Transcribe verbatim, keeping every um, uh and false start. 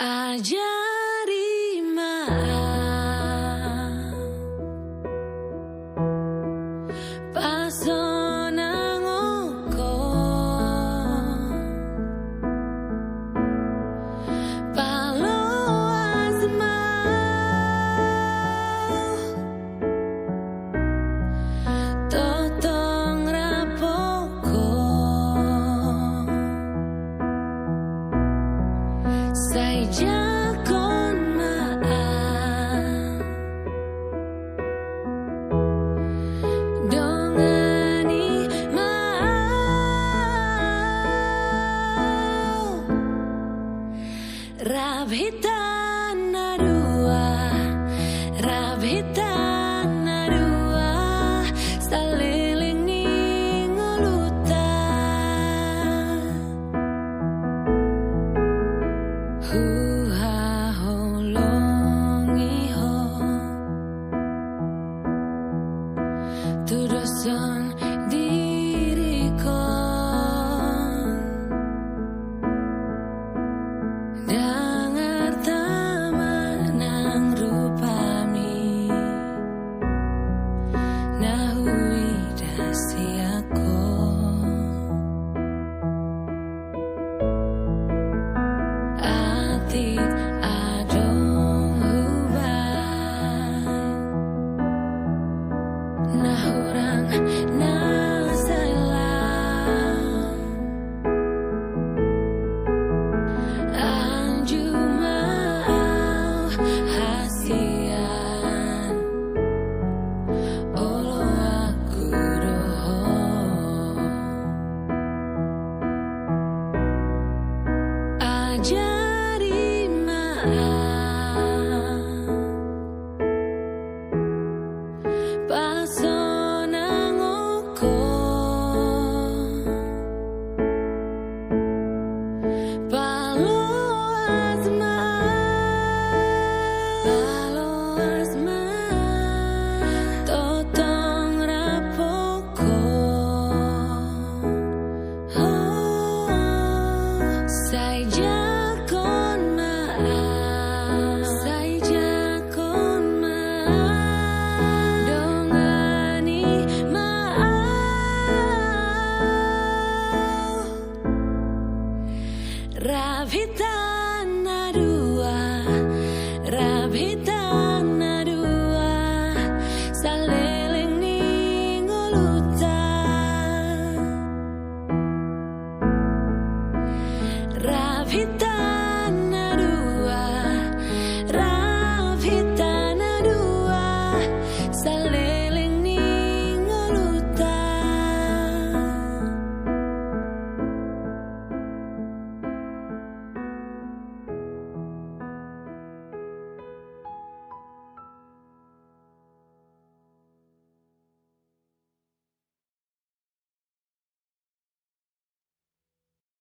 Ajari ma au pasonangonhon, paloas ma au tongtong rap ho. Sai jangkon ma au, dongani ma au. Rap hita na dua, rap hita na dua, saleleng ni ngolunta. Huhaholongi ho tudosan dirikon. Dang arta ma nang rupami na huida sian ho. Atik adong hubaen na hurang na sai lam. Anju ma au hasian, oloanku do ho. Ajari ma au pasonangonhon, paloas ma au, paloas ma au tongtong rap ho. Sai jangkon ma au, sai jangkon ma au, dongani ma au. Rap hita na dua, rap hita na dua, saleleng ni ngolunta. Rap hita